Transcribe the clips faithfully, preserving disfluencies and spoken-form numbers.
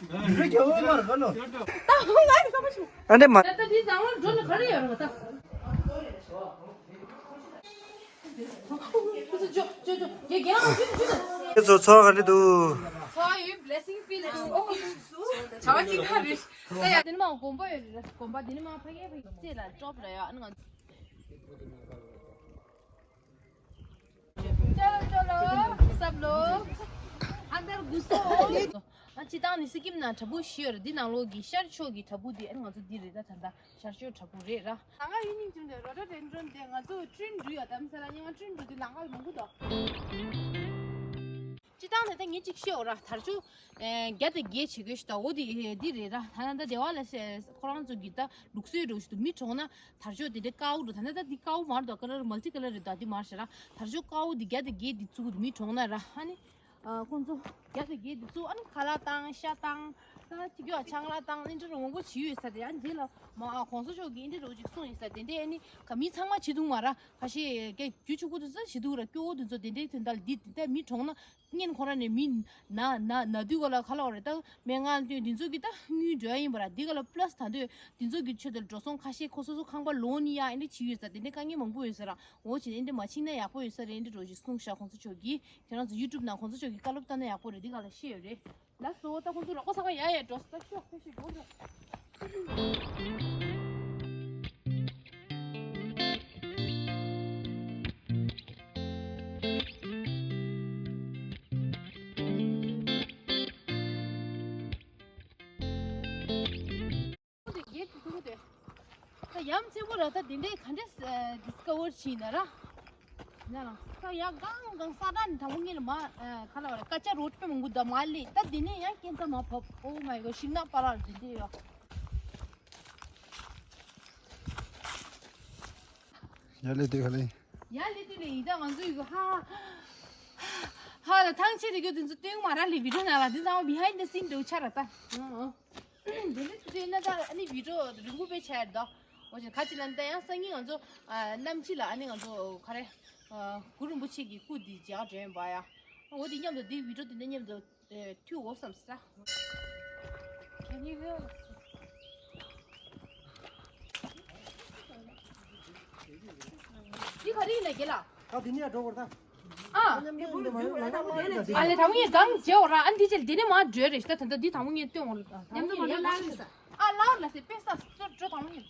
རི་རྒྱལ་བ་མར་ག་ནོ། ད་ང་ནི་ཁ་པ་ཞིག་ཨ་འདྲེ་མ། ད་ད་འདི་ཚང་མ་འགྲོ་ནི་ག་རེ་ཡོད་རེད་ད། ཅོ་ཅོ་ཅོ་ཅོ། ཡ་རྒན་ལགས་ཅོ་ཅོ་ཅོ། ཁྱེད་ཚོ་ཚོགས་ག་འདྲ་འདུག་ཚོགས་ཡོད། Blessing feel འདུག་བྱ་བ་གཅིག་ཁ་རེད། ད་ཡ་འདི་ནི་མ་དགོན་པ་ཡོད་རེད། དགོན་པ་འདི་ནི་མ་ཕ་གིའི་ཕ་གི་རྩེ་ལ་ཅོབ་ལ་ཡ། ཨ་ནི་ང་ཚོ། चलो चलो सब लोग अंदर घुसो। ཨ་སྤྱིར་བཏང་ནི་སི་ཀིམ་ནང་བྲག་ཕུག་བཞི་ཡོད་རེད། འདི་ནང་ལོགས་ཀྱི་ཤར་ཕྱོགས་ཀྱི་བྲག་ཕུག་འདི་ཨ་ནི་ང་ཚོ་འདི་རེད། ད་ད་ལྟ་ཤར་ཕྱོགས་བྲག་ཕུག་རེད་ར། ལང་ཀ་ཡུན་ནིང་ཅུང་དེ་རོ་ཏོ་ཌེན་ཌྲོན་དེ་ང་ཚོ་ཁྲིན་འགྲུལ་ཡ་དམ་ས་ལ་ཉི་མ་ཁྲིན་འགྲུལ་དེ་ལང་ཀ་ལ་མང་པོ་འདུག་སྤྱིར་བཏང་ནས་ད་ངས་གཅིག་བཤད་འོ་ར། དར་ལྕོག་ཨེ་བརྒྱ་དང་བརྒྱད་བྱེད་དགོས་ཞིག་ད། འོ་དེ་དེ་རེད་ར། ད་ད་ལྟ་སྡེ་བ་ལ་ཤ་ཁོ་རང་ཚོ་གི་ད་ལུགས་སྲོལ་འགྲོ་ཞིག་འདུག་མི་གྲོངས་ན་དར་ལྕོག་དེ་འདྲའི་དཀར་པོ་འགྲོ། ད་ལྟ་ད་འདི་དཀར་པོ་མ་རེད་དོ། ཀ་ལར་མལ་ཊི་ཀ་ལར་རེད་དོ། འདི་མ་རེད་ཤག་ར། དར་ལྕོག་དཀར་པོ་འདི་བརྒྱ་དང་བརྒྱད་འདི་བཙུགས་འདུག་མི་གྲོངས་ན་ར། ཨ་ནི་ཨ་ཁོང་ཚོ་བརྒྱ་དང་བརྒྱད་འདི་བཙུགས། ཨ་ནི་ཁ་ལག་བཏང་། ཤ་བཏང་། ད་ཅི་གྱོ་ཆང་ལ་བཏང་། ཨ་ནི་འདྲ་རོ་མང་པོ་བྱས་ཡོད་ས་རེད། ཨ་ནི་དེ་ལ་མ་ཨ་གོང་ས་མཆོག་གིས་ཨ་ནི་འདྲ་རོ་ཅིག་གསུངས་ཡོད་ས་དེ་འདྲའི། ཨ་ནི་ག་མི་ཚང་མ་བྱེད་འདུག་མ་ར། ཁ་ཤས་ཀྱི་རྒྱུ་ཆུང་ཀུ་དེ་ཚོ་བྱེད་འདུག་ར། སྐྱོ་བོ་དེ་ཚོ་དེ་འདྲའི་དོན་དག་ལ་འདི་འདི་ལྟ་མི་གྲོངས་ན། གཉེན་ཁོ་རང་ནས་མི་ན་ན་ན་དུས་ག་ལ་ག་ལ་བ་རེད། ད་སྨན་ཁང་སྟོན་འདི་ཚོ་གི་ད་དངུལ་འབྲེལ་ཡིན་པ་ར། འདི་ག་ལ་པ་ལ་སི་ད་འདོད་འདི་ཚོ་གི་ཆེད་དུ་འགྲོ་སོང་ཁ་ཤས་ཁོ་སོ་སོ་ཁང་པ་ལོན་ནི་ཡ་ཨེ་འདྲ་བྱེད་ཡོད་ས། དེ་འདྲའི་དཀའ་ངལ་མང་པོ་ཡོད་ས་ར། འོ་བྱས་ནས་ཨེ་འདྲ་མ་ཕྱིན་ན་ཡག་པོ་ཡོད་ས་རེད། ཨེ་འདྲ་འགྲོ་ཞིག་གསུངས་ཤག་གོང་ས་མཆོག་གིས། ཁྱེད་རང་ཚོ་ཡུ་ཊུབ་ནང་གོང་ས་མཆོག་གིས་བཀའ་སློབ་བཏང་ན་ཡག་པོ་རེད། འདི་ག་ལ་བཤད་ཡོད་རེད། ལགས་སོ། ད་ཁོང་ཚོ་རོགས་པ་ཚང་མ་ཡ་ཡ་འགྲོ་ས། ཤོག་ཕེབས་ཤིག་འགྲོ་འགྲོ། ད་ཡ་མཚན་པོ་ར། ད་དེ་འདྲའི་ག་འདྲས་ཌིས་ཀ་བར་བྱས་ན་ར། ན་རང་ད་ཡ་གང་གང་ས་ད་ནི་དང་པོ་ངེད་ལ་མ་ཁ་ལ་བ་ར་ཀ་ཅ་རོ་ཏི་མང་པོ་ད་མ་ལས། ད་དེ་ནས་ཡང་སྐྱེ་འཚར་མ་བབས། Oh my god། ཤིང་ནགས་པ་ར་དེ་འདྲས་ཡོད། ཡ་ལེ་དེ་ག་ལེ། ཡ་ལེ་དེ་ལེ་ཡི་ད་ང་ཚོ་ཡི་གོ་ཧ། ཧ་ལ་ཐང་ཆེ་རེ་གོ་དེ་ཚོ་སྟོན་མ་ར་ལེ་བི་ཌི་ཡོ་ནང་ལ། དེ་ཚང་མ་behind the scene འགྲོ་ཆ་ར་ད། འདི་ནི་ཚུལ་ན་ད་ཨ་ནི་བི་ཌི་ཡོ་རིང་པོ་དཔེ་ཆ་ཡར་དོ། འོ་ཅིག་ཁ་ཅིག་ལ་ད་ཡང་སང་ཉིན་ང་ཚོ་ཨ་གནམ་ཕྱི་ལ་ཨ་ནི་ང་ཚོ་ག་རེ་ཨ་གུ་རུ་རིན་པོ་ཆེ་གི་སྐུ་འདི་མཇལ་འགྲོ་ཡིན་པ་ཡ། འོ་དེ་མཉམ་དུ་འདི་བི་ཌི་ཡོ་འདི་འདྲ་མཉམ་དུ་ཨེ་མཐུད་འོ་བསམ་ས། Can you hear? འདི་ག་རེ་ཡིན་ན་རྒན་ལགས། ད་འདི་ནས་འགྲོ་དགོས་ད། ཨ། མཉམ་དུ་མ་ཡོང་ལ་ད་མ་ཡོང་ད། ཨ་ལེ་དང་པོ་ངས་གང་བྱེད་འོ་ར། ཨ་འདི་བྱེད་འདི་ནས་མ་འགྲོ་རེད་ཤག་ད་ད་འདི་དང་པོ་ངས་སྟོན་འོ་ར། མཉམ་དུ་མ་འགྲོ་ལ་ཤི་ས། ཨ་ལའོ་ལ་སེ་པེ་ས་འགྲོ་འགྲོ་དང་པོ་ངས།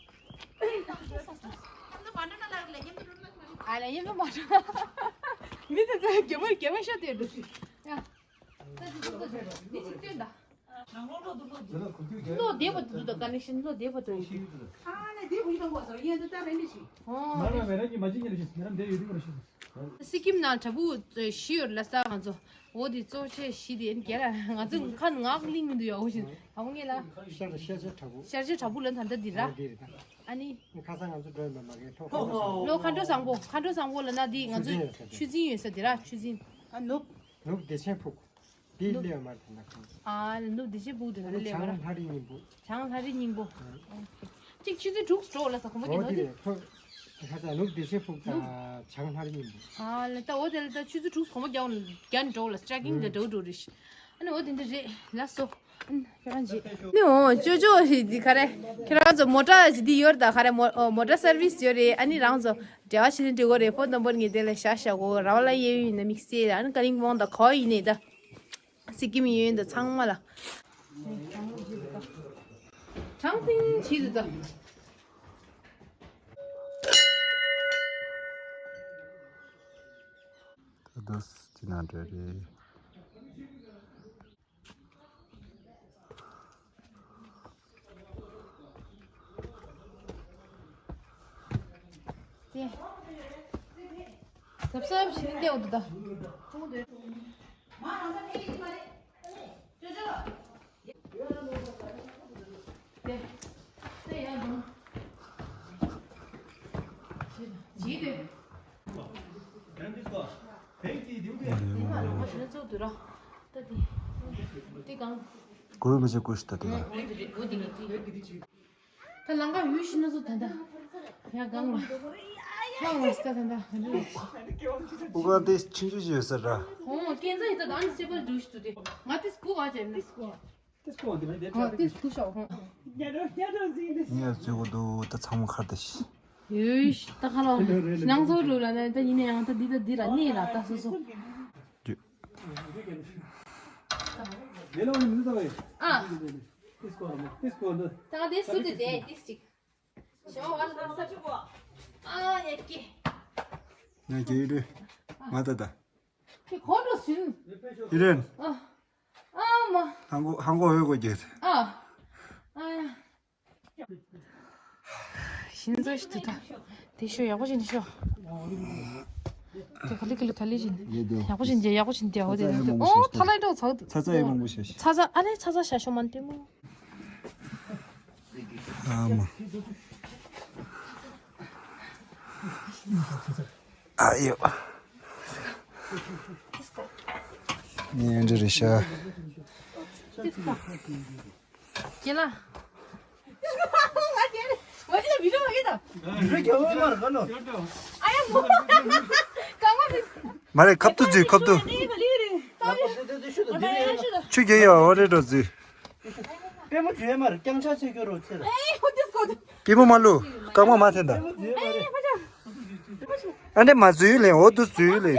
ཨ་ལེ་མཉམ་དུ་མ་འགྲོ། མི་དེ་ཚོ་རྒྱ་མ་རྒྱ་མ་ཤོད་དེ་འགྲོ་ཤི། ཡ། ད་འདི་འདི་འདི་འདི་ཅིག་སྟོན་ད། བློ་བདེ་པོ་འདུག་ད། ཀ་ནེག་ཤན་བློ་བདེ་པོ་འདུག་ཨ་ནི་དེ་གུ་ཡི་དང་གོ་ས་ཡེ་འདི་ད་རེད་འདི་ཞིག་ཨོ། སི་ཀིམ་ནང་བྲག་ཕུག་བཞི་ཡོད་ལ་ས་ང་ཚོ། འོ་དེ་གཙོ་ཆེ་བཞི་དེ་རྒྱ་ལ་ང་ཚོ་ཁ་ངག་གླིང་མི་འདུག་ཡ། འོ་བཞིན་ད་ངེད་ལ། ཤར་ཤར་ཕྱོགས་བྲག་ཕུག་ཤར་ཕྱོགས་བྲག་ཕུག་ལ་ད་ལྟ་འདི་ར། འོ་དེ་རེད་ད། ཨ་ནི། ཁ་སང་ང་ཚོ་འགྲོ་ཡོད་པ་མ་རེད། ལྷོ་ཁ་འགྲོ་ས། ལྷོ་ཁ་འགྲོ་བཟང་པོ། ཁ་འགྲོ་བཟང་པོ་ལ་ན་དེ་ང་ཚོ་ཆུ་ཆུ་རྫིང་ཡོད་ས་དེ་ར། ཆུ་རྫིང་། ཨ་ནུབ། ནུབ་བདེ་ཆེན་ཕུག་དེ་ནུབ་སླེབས་མ་ཐུབ་ན་ཁང་། ཨ་ནུབ་བདེ་ཆེན་ཕུག་དེ་ནུབ་སླེབས་མ་ར། བྱང་ལྷ་རི་སྙིང་པོ། བྱང་ལྷ་རི་སྙིང་པོ། ཨ། ཨོ་ཁེ། གཅིག་ཆུ་ཚོད་དྲུག་འགྲོ་ལ་ས་གོ་མ་གི་ནོ་དེ། ཁ་ས་ནུབ་བདེ་ཆེན་ཕུག་དང་བྱང་ལྷ་རི་སྙིང་པོ། ཨ་ལ་ད་འོ་དེ་ལ་ད་ཆུ་ཚོད་དྲུག་གོ་མ་རྒྱག་རྒྱ་འགྲོ་ལ་ཊེ་ཀིང་དེ་འགྲོ་འགྲོ་རེ་ཤི། ཨ་ནི་འོ་དེ་འདི་རེད་ལ་སོ། ཨ་ནི་ཁྱེད་རང་རྗེས། ནི་འོ་ཅོ་ཅོ་ཞིག་འདི་ག་རེ། ཁྱེད་རང་ཚོ་མོ་ཊ་ཞིག་འདི་ཡོད་ད་ག་རེ། མོ་ཨོ་མོ་ཊ་སར་བིས་ཡོད་རེད། ཨ་ནི་རང་ཚོ་འབྲེལ་བ་བྱེད་ནི་འགྲིག་གོ་རེད། ཕོན་ནམ་བར་ངས་དེ་ལ་བཞག་བཞག་གོ། རང་ལ་གཡས་གཡོན་ཡིན་ན་དམིགས་བསལ་ལ། ཨ་ནི་ཀ་ལིང་པོང་དང་ག་བ་ཡིན་ནའི་ད། སི་ཀིམ་ཡོད་འདི་ཚང་མ་ལ། གྲང་སིང་བྱེད་འདུག་ད། ད་ལྟ་འདི་ན་འདྲ་རེད། དེ། གཟབ་གཟབ་བྱས་ནས་བསྡད་འོ་འདུག་ད། གུ་རུ་མི་ཆེ་ཀུ་ཤི་ད་དེ་ག། ད་ལང་ཀ་ཡུལ་ཤི་ན་ཚོ་ད་ད། ཡ་གང་ལ། ཧ་ལ་སྟ་ད་ད། ཨུ་ག་དེ་ཆུང་ཆུང་ཞིག་ཡོད་ས་ར། ཧོ་ཀན་ཛ་ཡི་ད་ད་ཨན་སི་ཊེ་བལ་འགྲོ་ཤི་ཏུ་དེ། ང་དེ་སྐུ་བ་ཅན་ནི་སྐུ་བ། ཨ་ཏིས་ཐུག་ཤོག་ཧོ། ངས་བཟོས་གོ་འདུག་ད་ཚང་མ་ཁར་ད་ཤི། ཡོས་ད་ཁ་ལོ། ནང་ཚོ་རུ་ལ་ན་ད་ཡིན་ན་ཡང་ད་འདི་ད་འདི་ལ་གནས་ལ་ད་སོ་སོ། ཨ། ད་དེ་སུ་དེ་དེ་ཏིས་ཅིག་ཞོ་བ་ལ་ས་ཅུ་གོ། ཨ་ཡ་ཀི། ང་རྒྱལ་ཡོད་རེད། མ་ད་ད། ཁྱེད་གོ་འགྲོ་ཟིན། ཡོད་རེད། ཨ། ཨ་མ། ཧང་གོ་ཧང་གོ་འོས་གོ་རྒྱལ། ཨ། ཨ་ཡ། ཤིན་ཙོ་ཞིག་ཏུ་ད། དེ་ཤོ་ཡག་པོ་ཞིག་ནི་ཤོ། དེ་ག་ལི་ག་ལི་ག་ལི་ཞིག་ཡེ་དེ། ཡག་པོ་ཞིག་ནི་ཡག་པོ་ཞིག་ནི་དེ་ཨོ་དེ་ཚ་ཚ་ཡེ་མང་པོ་ཨོ་ཤ་ཤ། ཐ་ལ་ཡི་ཏོ་ཚ། ཚ་ཚ་ཡེ་མང་པོ་ཤ་ཤ། ཚ་ཚ་ཨ་ལེ་ཚ་ཚ་ཤ་ཤོ་མ་ནི་ཏེ་མོ། ཨ་མ། ཨ་ཡོ། ཉན་འདྲི་རེ་ཤ། ཁྱེད་ལ། མ་རེད་ཁབ་ཏུ་འཛུལ་ཁབ་ཏུ། ཆུ་རྒྱལ་ཡོད་འོ་རེད་འགྲོ་འཛུལ། པད་མ་བྲོས་མར་རྐྱང་ཆག་ཆེ་སྐྱོ་རོ་ཚེ་ལ། པད་མ་མ་ལུ། རྐང་མ་མ་འཐེན་ད། ཨ་འདྲེ་མ་འཛུལ་ལེ་འོ་དུ་འཛུལ་ལེ།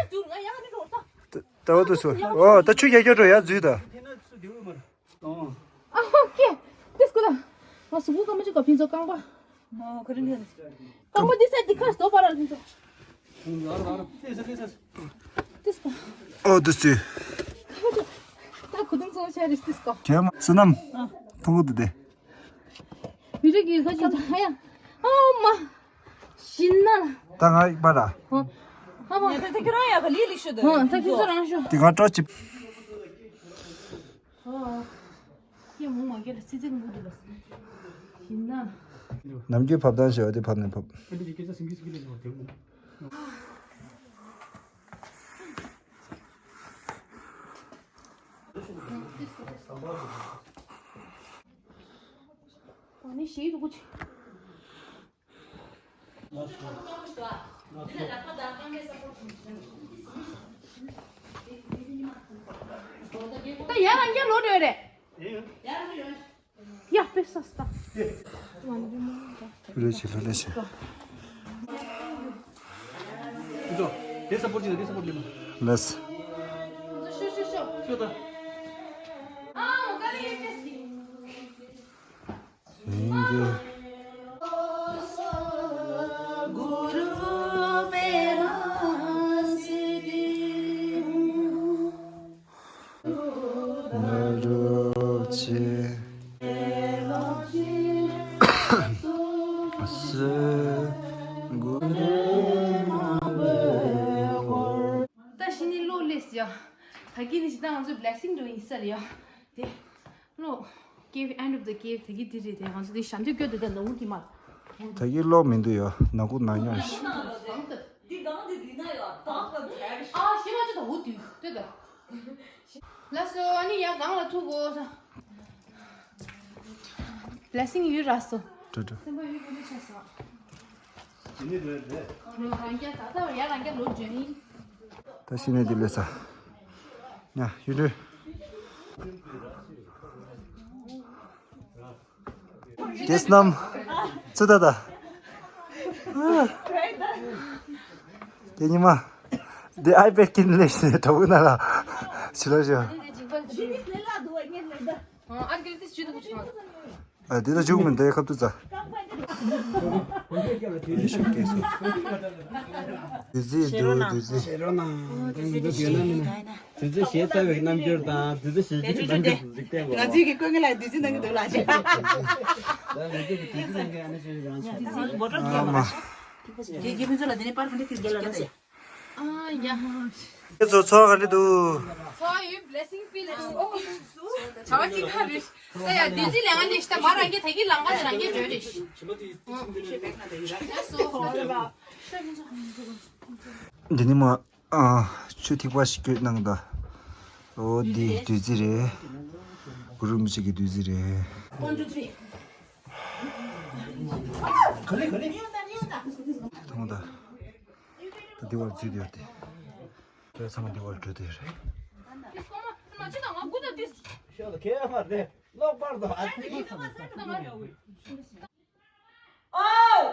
ད་འོ་དུ་སུ་འོ་ད་ཆུ་རྒྱལ་སྐྱོ་འགྲོ་ཡ་འཛུལ་ད། ཨ་ཧོ་ཀེ། ཏིས་ཀུ་ལ། ང་སུ་བུ་ཀ་མ་ཅི་ག་ཕིན་ཚོ་རྐང་པ། ཨོ་ཁ་རིང་ཁ་རིང་། རྐང་པ་འདི་ས་འདི་ཁ་སྟོ་པ་ར་ཕིན་ཚོ། ཏིས་ཀུ། ཨོ་དུ་སུ། ད་ཁུ་དུང་ཚོ་ཆ་རིས་ཏིས་ཀུ། ཇེ་མ་སུ་ནམ། ཕུ་གུ་དུ་དེ། མི་རིགས་ཀྱི་ཁ་ཅིག་ཧ་ཡ། ཨོ་མ། ཤིན་ན། ད་ང་ཡིག་པ་ར། ཧོ། ཧ་མ། ད་ད་ཁྱོད་རང་ཡ་ག་ལི་ལི་ཤོད་དོ། ཧོ་ད་ཁྱོད་ཚོ་རང་ཤོད། དེ་ང་སྤྲོ་ཅིབ། ཨོ། ཡ་མོ་མ་གེ་ལ་སི་ཙིག་མུ་དུ་ལ། ཤིན་ན། ནམ་རྒྱུན་ཕབ་སྟངས་ཞེས་པ་དེ་ཕབ་ནས་ཕབ། ཨ་ནི་ཞེ་དུ་གུ་ཆེ། ད་ཡར་རང་རྒྱ་ལོ་འགྲོ་རེད། ཡ་དཔེ་ས་སྟ། ལོ་ལེ་ཆེ་ལོ་ལེ་ཆེ། དེ་ས་པོར་ཅི་དེ་ས་པོར་ལེ་མ། ལེས། ཤོ་ཤོ་ཤོ། ཤོ་ད། ཨ་ག་ལེ་ཡེ་ཏེ་སི། ད་ཤི་ནི་ལོ་ལེས་ཡ། ད་གི་ནི་ཤི་ད་ང་ཚོ་blessing་འགྲོ་ཡིན་ས་རེད་ཡ། དེ། ལོ། cave, end of the cave དེ་གི་དེ་རེད་དེ་ང་ཚོ་དེ་ཞབས་འདེགས་སྐྱོར་དེ་ད་ལོ་གི་མ། ད་གི་ལོ་མི་འདུག་ཡ་ནག་ཁུག་ནག་ཉོག་ཤི། འདི་གང་དེ་འདི་ན་ཡ་ད་ག་ཐལ། ཨ་ཤི་མ་ཅི་ད་འུ་དུས་དེ་ད། ལགས་སོ་ཨ་ནི་ཡ་གང་ལ་ཐུག་གོ་ས། blessing་ཡུལ་ར་སོ། ཏྲ་ཏྲ། སེམས་པ་ཡུལ་ཀུན་ཏུ་ཆགས་སོ། ད་ཤི་ནས་དེ་ལས་ས། ཡ་ཡུལ་ཏྲ། དེ་སྣམ། ཚུ་ད་ད། དེ་ཉི་མ། དེ་ཨའི་པེ་ཀིན་ལེ་ཤི་ནས་གྲོགས་ན་ལ། ཤི་ལ་ཤི། ཨ་དེ་ལ་བཅུག་མིན་དེ་ཁབ་ཏུ་ཙ། དུས་ཚིགས་འདུག་དུས་ཚིགས། ཞེ་རོ་ན། དུས་ཚིགས་ཞེ་ཚ་བའི་རྣམ་འགྱུར་དང་དུས་ཚིགས་ཞེ་གི་རྣམ་འགྱུར་འཇིག་རྟེན་ང་ཚོའི་གི་ཀུན་གི་ལ་དུས་ཚིགས་ནང་གི་འདུག་ལ་ཅིག་ད་ང་ཚོའི་གི་དུས་ཚིགས་ནང་གི་ཨ་ནི་ཞེ་རང་ཆགས། ཨ་མ། དེ་གི་ཕུན་ཚོགས་ལ་དེ་ནས་པར་ག་འདྲ་ཁྱེར་རྒྱལ་ལ་ར་ཟེར། ཨ་ཡ། ཁྱེད་ཚོ་ཚོགས་ག་འདྲ་འདུག་ཚོགས་ཡོད། blessing feel it. ཨོ། བྱ་བ་གཅིག་ཁ་རེད། ད་ཡ་དུས་ཚིགས་ལས་ང་ནས་ཤི་ད་མ་རང་གི་ད་གི་ལང་ག་ནས་རང་གི་འཇོན་རེད། འདི་ནི་མ། ཨ། ཆུ་ཐིགས་པ་ཞིག་བསྐྱོད་གནང་ད། ཨོ་འདི་བདུད་རྩི་རེད། གུ་རུ་རིན་པོ་ཆེ་གི་བདུད་རྩི་རེད། ག་ལེ་ག་ལེ། མཐོང་ད། ད་འདི་བར་རྩི་དེ་ཡོད་དེ། ད་ཚང་མ་འདི་བར་འགྲོ་དེ་རེད། ཁྱེད་མ་རེད། ལོག་པར་དུ་ཨ་ཙི། ཨོ།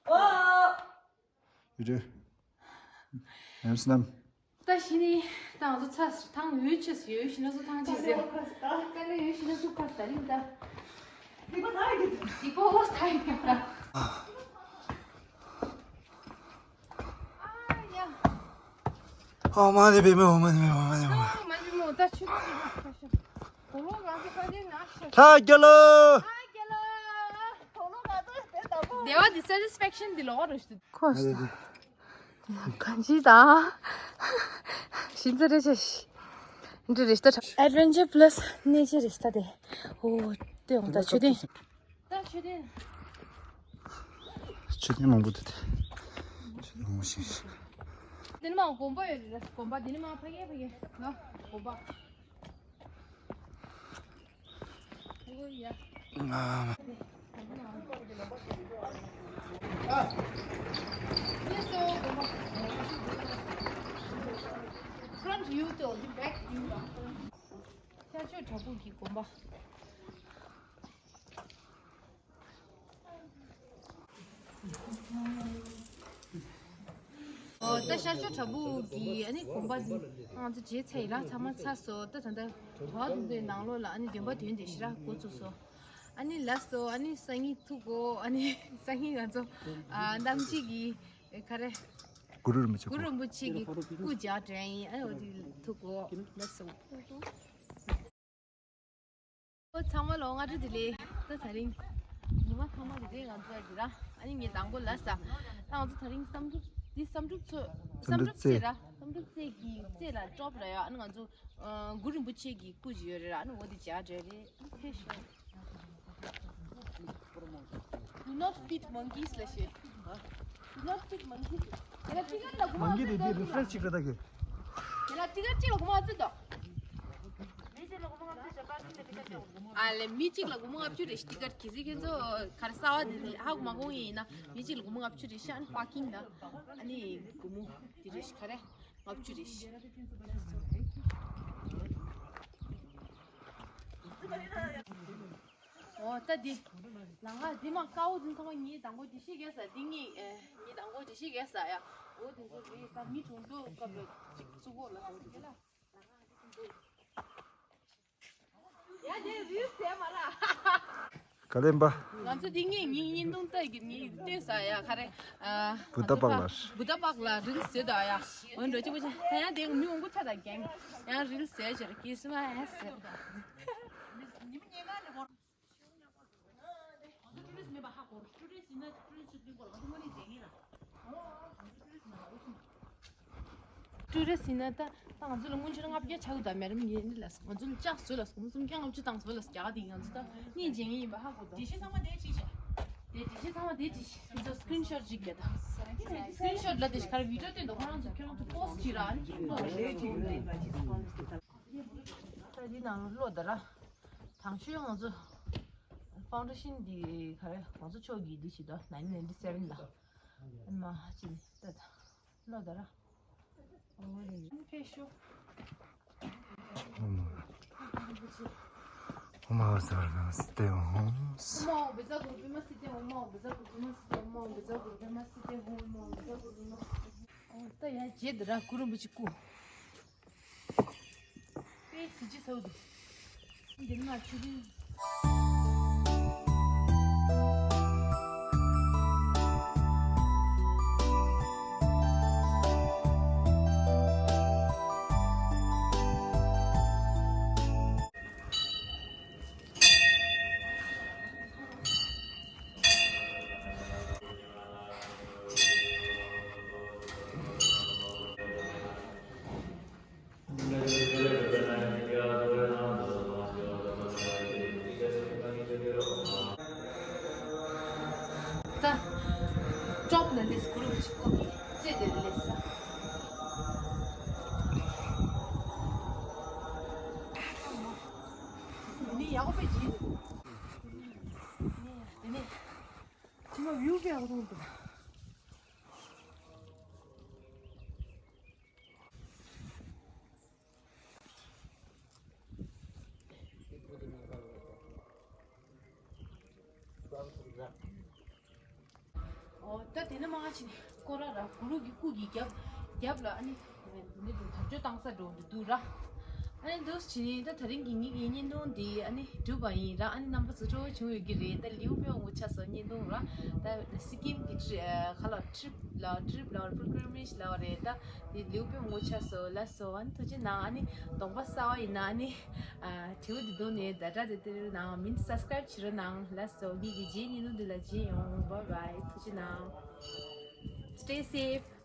ཨོ། ཡུ་ཏུ། ཡང་སྣམ། ད་ཤི་ནི་ད་ང་ཚོ་ཚ་ཐང་ཡོད་ཆེ་སུ་ཡོད་ཤི་ན་སུ་ཐང་ཆེ་ཟེར། དཀའ་ལས་ཡོད་ཤི་ན་སུ་ཁ་ད་རིང་ད། སྡིག་པ་ད་ཡི་སྡིག་པ་འོ་ད་ཡི་ད། ཨ་ཡ། ཨ་མ་ནི་བེ་མེ་ཨོ་མ་ནི་བེ་ཨོ་མ་ནི་བེ། ཨ་མ་ནི་བེ་མེ་ད་ཆུ་ད་ཆུ་ད་ཆུ། ལྷ་རྒྱལ་ལོ། ལྷ་རྒྱལ་ལོ། བདེ་བ་འདི་སེ་ཊིས་ཕེག་ཤན་འདི་ལོག་རུ་ཤི། ཁོ་ཤི་ད། གང་ཅི་ད། ཤིན་ཙི་རེ་ཆེ་ཤི། འདི་རེ་ཤི་ད། ཨེ་ཌི་ཝེན་ཅར་པ་ལ་སི་ནེ་ཅར་རེ་ཤི་ད་དེ། ཨོ། དེ་འོང་ད་མཆོད་རྟེན། ད་མཆོད་རྟེན། མཆོད་རྟེན་མང་པོ་འདུག་དེ། མཆོད་རྟེན་མང་པོ་ཞིག་ཞིག་འདི་ནི་མ་དགོན་པ་ཡོད་རེད། དགོན་པ་འདི་ནི་མ་ཕ་གི་ཕ་གི་ལ་དགོན་པ། ཨ་མ། Front view དང་back view ལ། ཤར་ཕྱོགས་བྲག་ཕུག་གི་དགོན་པ། ཨོ། ད་ཤར་ཕྱོགས་བྲག་ཕུག་གི་ཨ་ནི་དགོན་པ་འདི་ང་ཚོ་མཇལ་ཚར་ཡིན་ལ། ཚང་མ་ཚར་སོང་། ད་ད་ལྟ་དྲ་བ་དེ་ཚོའི་ནང་ལོགས་ལ་ཨ་ནི་འདོན་པ་དོན་དེ་ཞེ་དྲག་འགོ་བཙུགས་སོང་། ཨ་ནི་ལགས་སོ། ཨ་ནི་སང་ཉིན་ཐུག་གོ། ཨ་ནི་སང་ཉིན་ང་ཚོ་ཨ་གནམ་གཤིས་ཀྱི་ཨེ་ག་རེ། གུ་རུ་རིན་པོ་ཆེ། གུ་རུ་རིན་པོ་ཆེ་གི་སྐུ་མཇལ་འགྲན་ཡིན། ཨ་ནི་འོ་དེ་ཐུག་གོ། ལགས་སོ། ཨོ། ཚང་མ་ལོ་སྔ་དྲོ་བདེ་ལེགས། ད་དེ་རིང་ཉི་མ་ཚང་མ་དེ་རིང་ང་ཚོ་འདི་ར། ཨ་ནི་ངས་མདང་དགོང་ལ་ཟ། ད་ང་ཚོ་དེ་རིང་བསམ་གྲུབ་འདི་བསམ་གྲུབ་ཚོ། བསམ་གྲུབ་རྩེ་ར། བསམ་གྲུབ་རྩེ་གི་རྩེ་ལ་ཊོབ་ར་ཡ། ཨ་ནི་ང་ཚོ་ཨ་གུ་རུ་རིན་པོ་ཆེ་གི་སྐུ་ཅིག་ཡོད་རེད་ར། ཨ་ནི་འོ་དེ་མཇལ་འགྲོ་རེད། ཨ་ནི་ཕེབས་ཤོག Do not feed monkeys ལ་ཤེས། Do not feed monkeys. དེ་ལ་ཊི་ཀེཊ་ལ་སྒོར་མོ། མང་གི་དེ་དེ་རི་ཕེ་རེ་ཤི་ཅིག་རེད་ད་གི། དེ་ལ་ཊི་ཀེཊ་གཅིག་ལ་སྒོར་མོ་ཨ་ཙི་དོ། ཨ་ལེ་མི་གཅིག་ལ་སྒོར་མོ་ལྔ་བཅུ་རེད་ཤག་ཊི་ཀེཊ་གལ་སྲིད་ཁྱེད་ཚོ་ག་རེ་གསར་པ་དེ་ཧ་གོ་མ་གོ་ཡིན་ན། མི་གཅིག་ལ་སྒོར་མོ་ལྔ་བཅུ་རེད་ཤག་ཨ་ནི་པར་ཀིང་དང་ཨ་ནི་སྒོར་མོ་དེ་རེད་ཤག་ག་རེ་ལྔ་བཅུ་རེད་ཤག་ཨོ། ད་འདི་ལམ་ཁ་འདི་མ་དཀར་པོ་འདི་ཚང་མ་ངས་མདང་དགོང་འགྲེལ་བཤད་རྒྱག་ས། འདི་ངས་ཨེ་ངས་མདང་དགོང་འགྲེལ་བཤད་རྒྱག་ས་ཡ། འོ་དེ་ཚོ་རེད། ད་མི་གྲོངས་དུས་སྐབས་ལ་ཅིག་བཙུགས་གོ་ལ། འོ་དེ་ལ་ཡ་དེ་རིལ་ཟེར་མ་ལ། ག་ལེན་པ། ང་ཚོ་འདི་ངས་ངའི་བརྙན་ཐུང་ལྟ་གི་ངས་བལྟས་ས་ཡ། ག་རེ་ཨ་བུདྡྷ་པཱ་ལགས། བུདྡྷ་པཱ་ལགས་རིལ་ཟེར་ད་ཡ། འོ་འགྲོ་ཅི་པོ་ཅི་ད་ཡ་དེ་མི་འོང་གོ་ཆ་ད་རྒྱང་ཡང་རིལ་ཟེར་ཅེར་ཀི་སི་མ་ཨེ་ཟེར། ཊུ་རི་སི་ཡིན་ན་ད་ད་ང་ཚོ་ལ་སྔོན་ཆད་ལྔ་བརྒྱ་ཆག་གི་ད་མེ་རམ་ཡིན་ལ། ང་ཚོ་ལ་ལྕགས་བཟོས་ལ་སུམ་སུམ་བརྒྱ་ལྔ་བཅུ་བཏང་བཟོས་ལ་རྒྱ་གར་དེ་ང་ཚོ་ད་གཉིས་བྱེད་ངེས་ཡིན་པ་ཧ་གོ་ད། དེ་བཞི་ཚང་མ་དེ་གཅིག་བྱས། དེ་དེ་བཞི་ཚང་མ་དེ་གཅིག་བྱས། ཁྱོད་ཚོ་སི་ཀི་རིན་ཤོཊ་གཅིག་རྒྱག་ད། སི་ཀི་རིན་ཤོཊ་ལ་དེ་ཤི་ཁར་བི་ཌི་ཡོ་སྟོན་དུ་ཁོ་རང་ཚོ་ཁྱོད་རང་ཚོ་པོ་སི་ཊི་བྱེད་ར། ཨ་ནི་ཁྱོད་ཚོ་ད་དེ་ནང་ལོག་ད་ར། དང་ཤོས་ང་ཚོ་ཕའུན་ཌེ་ཤན་འདི་ག་རེ་ང་ཚོ་ཕྱོགས་ཀྱི་འདི་ཞིག་ད་ནའིན་ཊིན་ནའིན་ཊི་སེ་ཝེན་ལ། ཨ་མ་ཅི་ནི་ད་ད་ལོ་ད་ར། ཨོ་ལེ་ཕེ་ཤོ། ཨོ་མ་ཨོ་མ་ཨོ་ཟར་ནམ་སྟེ་ཨོ། ཨོ་མ་ཨོ་བེ་ཛ་གུ་རུ་བེ་མ་སི་ཏེ། ཨོ་མ་ཨོ་བེ་ཛ་གུ་རུ་བེ་མ་སི་ཏེ། ཨོ་མ་ཨོ་བེ་ཛ་གུ་རུ་བེ་མ་སི་ཏེ། ཨོ་མ་ཨོ་བེ་ཛ་གུ་རུ་བེ་མ་སི་ཏེ། ཨོ་ད་ཡ་རྗེད་ད་ར་གུ་རུ་རིན་པོ་ཆེ་སྐུ། དཔེ་གཟི་བརྗིད་ཚ་བོ་འདུག་འདི་ནི་མ་ཆུ་རིན། ད་ཊོབ་ལ་ལས་གུ་རུ་ཆུ་ཀོ་གི་རྩེ་དེ་ལས་ས། འདི་ནི་ཡག་པོ་བྱས་འདུག་འདི་ནི་ཕྱི་ལོགས་བིའུ་དཔེ་ཡག་པོ་མཐོང་འདུག་ནི་མ་ང་ཆེ་ནི་སྐོར་ར་ར་གུ་རུ་གི་སྐུ་གི་རྒྱབ་རྒྱབ་ལ་ཨ་ནི་འདི་འདི་དར་ལྕོག་བཏང་ས་འགྲོ་འདི་འདུག་ར། ཨ་ནི་འདུག་ཕྱིན་ནི་ད་ད་རིང་གི་ངེད་ཀྱི་བརྙན་ཐུང་འདི་ཨ་ནི་གྲུབ་པ་ཡིན་ར། ཨ་ནི་རྣམ་པ་ཚོ་སྤྲོ་བོ་བྱུང་ཡོད་ཀྱི་རེད། ད་ལེའུ་དཔེ་མང་པོ་ཆགས་སོང་བརྙན་ཐུང་ར། ད་སི་ཀིམ་གི་ཁ་ལ་ཁྲིབ་ལ་ཁྲིབ་ལ་པིལ་གྲིམ་ཨེཇ་ལ་རེད། ད་དེ་ལེའུ་དཔེ་མང་པོ་ཆགས་སོང་ལགས་སོ། ཨ་ནི་ཐུགས་རྗེ་གནང་། ཨ་ནི་གདོང་པ་གསར་པ་ཡིན་ན་ཨ་ནི་དྲི་བ་འདི་དོན་ནས་ད་དྲ་དེ་དེར་ནང་མིན་སབ་སི་ཀ་རེབ་བྱེད་རོགས་གནང་ལགས་སོ། ངེད་ཀྱི་རྗེས་བརྙན་ཐུང་འདི་ལ་མཇལ་ཡོང་། བཱའི་བཱའི། ཐུགས་རྗེ་གནང་། Stay safe.